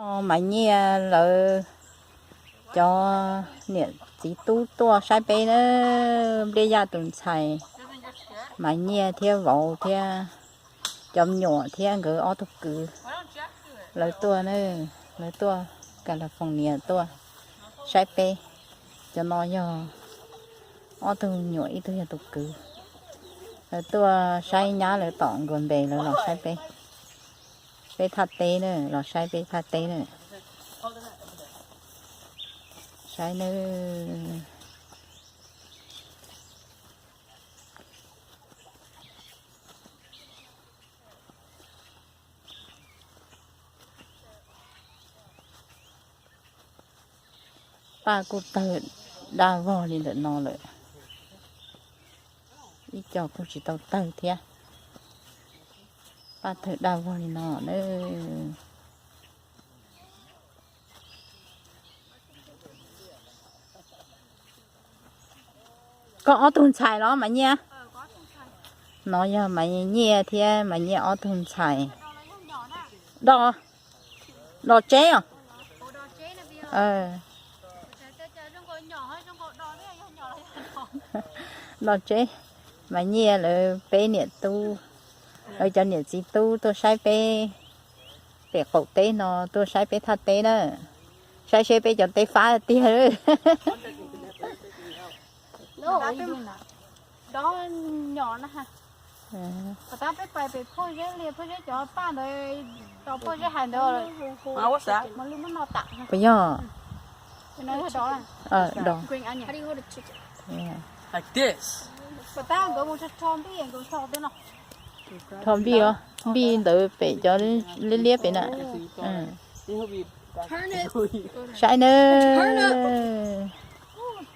Mav Nyiaj lawv cov niam txiv tub tuaj saib peb na, Npliaj Yaj tus ntxhais, Mav Nyiaj thiab vauv thiab cov me nyuam thiab nkawd ob tug kwv, lawv tuaj na, lawv tuaj California tuaj saib peb. Cov no yog ob tug me nyuam, ib tug yog tus kwv. Lawv tuaj saib nyab lawv tom Nkuas Npes, lawv los saib peb, peb thaj teb na, los saib peb thaj teb na. Saib na. Paj kuj tawg daj vog li ntawm no lawm. Ib co kuj tsis tau tawg thiab. Paj tawg daj vog li no na. Koj ob tug ntxhais los Mav Nyiaj? No yog Mav Nyiaj thiab Mav Nyiaj ob tug ntxhais. Do, do tseb os. Do tseb, Mav Nyiaj lawv peb niam tub, lawv cov niam txiv tub tuaj saib peb pem qaum teb no, tuaj saib peb thaj teb na, saib seb peb cov teb fab tiag. Puas yog? Rho npij os, npij ntawd pem cov liab liab pem na. Saib na,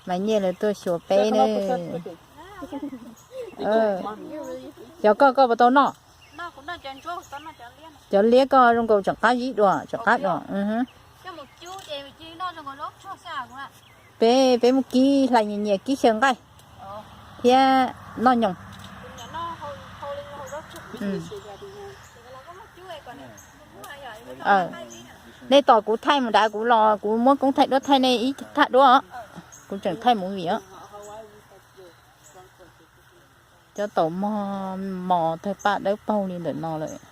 Mav Nyiaj lawv tuaj xyuas peb na. Cov koj, koj puas tau noj? Cov liab koj zoo nkaus tseem qab zib dua, tseem qab dua. Peb, peb muab kib hlais nyias nyias kib xyaw nqaij thiab noj nyoos. Nej tos kuv thaij mus nrad, kuv los kuv muab koob thaij duab thaij nej ib thaj duab os. Kuv tseem thaij movie os. Cov taum mog mos tawg paj dawb paug li ntawm no lawm.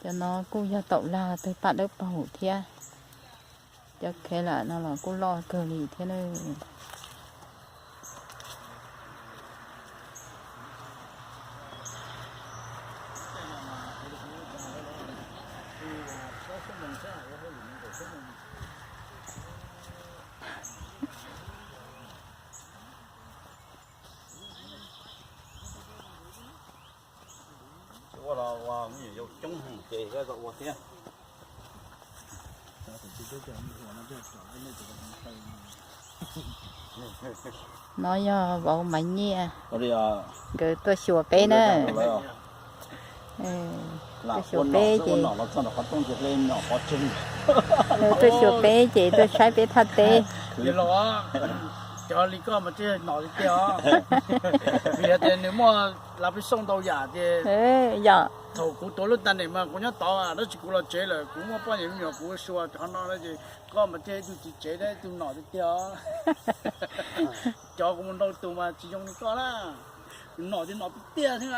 Cov no kuj yog taum lag tawg paj dawb paug thiab. Cov khev lam no los kuj loj kawg li thiab na. No yog vauv Maiv Nyiaj, nkawd tuaj xyuas peb na. Tuaj xyuas peb ces, tuaj xyuas peb ces tuaj saib peb thaj teb. Cov li koj mas tsis nom tiag tiag os. Vim tias nws muaj lav peb xauj ntau yam ces, yog thaum kuv tuav lub ntaj nes mas kuv nyob tod, tab sis kuv los tsev lawm, kuv muaj poj niam me nyuam kuv xyuas qhov no ces koj mas tsis ib tug txiv tsev thiab ib tug nom tiag tiag os. Cov kuv mus nrau tus mas tsis zoo li koj na. Nom ces nom tiag tiag xwb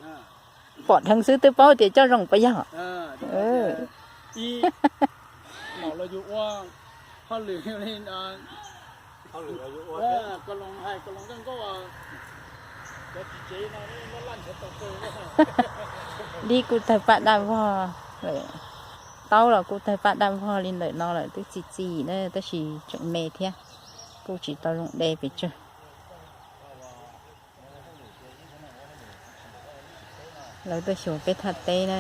na. Pom dheev xwb twb paub tias coj zoo puas yog? Ib, nom los yus ua hauj lwm li, hauj lwm los yus ua, koj los hais koj los nkauj nkauj, cov tsis tsev no laj ntshav tau kawg. Dib kuj tawg paj daj vog, taub los kuj tawg paj daj vog li ntawm no lawm, twb txi txiv na tab sis tseem me thiab, kuj tsis tau zoo de pes tsawg. Lawv tuaj xyuas peb thaj teb na.